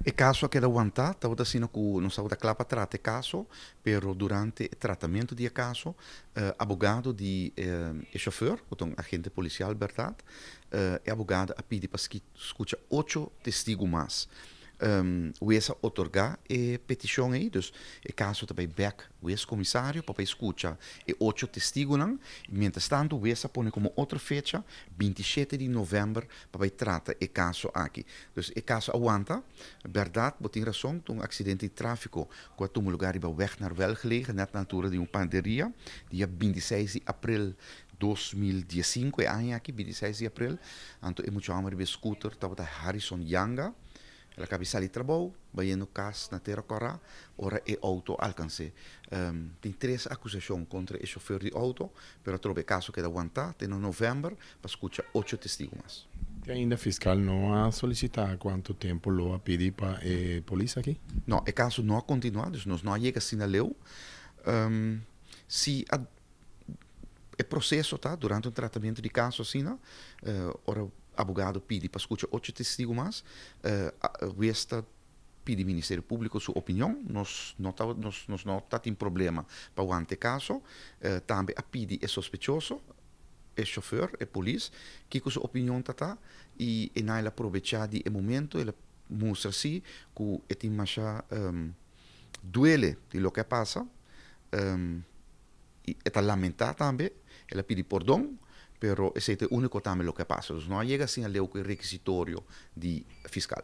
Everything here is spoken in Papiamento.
E kaso a keda wantá, tabata asina ku nos tabata kla pa trata e kaso, pero durante e tratamentu di e kaso, abogado di e shofùr, ku ta un agente polisial bèrdat, e abogado a pidi pa skucha ocho testigu mas. Wes a otorgá e petishon ei, dus e kaso ta bai bèk wes komisario pa bai skucha e ocho testigunan. Mientrastantu wes a pone komo otro fecha, 27 di novèmber, pa bai trata e kaso aki. Dus e kaso a wanta. Bèrdat, bo tin rason, ta un aksidente di tráfiko ku a tuma lugá riba Weg naar Welgelegen, nèt na altura di un panaderia, dia 26 di aprel 2015, e aña aki, 26 di aprel. Anto e mucha hòmber riba e scooter tabata Harrison Yanga. El a kabi sali trabou, bayendo kas na Tera Kòrá, ora e outo alkans'é. Tin tres akusashon kontra e shofèr di outo, pero atrobe e kaso keda wantá te na novèmber pa skucha ocho testigu mas. Te ainda fiskal no a solisitá kuantu tempu lo a pidi pa e polis aki? No, e kaso no a kontinuá, dus nos no a yega asina leu. Si a e proseso ta durante un tratamentu di kaso asina, ora abogado pidi pa skucha ocho testigu mas, hues ta pidi Ministerio Públiko su opinion, nos no ta nos nos no ta tin problema pa wanta e kaso. Tambe a pidi e sospechoso, e shofèr, e polis, kiko su opinion ta ta i e nan el a probechá di e momento, el a mustra si ku e tin masha duele di loke a pasa i e ta lamentá tambe, el a pidi pordon, pero esei ta e úniko tambe loke a pasa. Dus no a yega asina leu ku e rekisitorio di fiskal.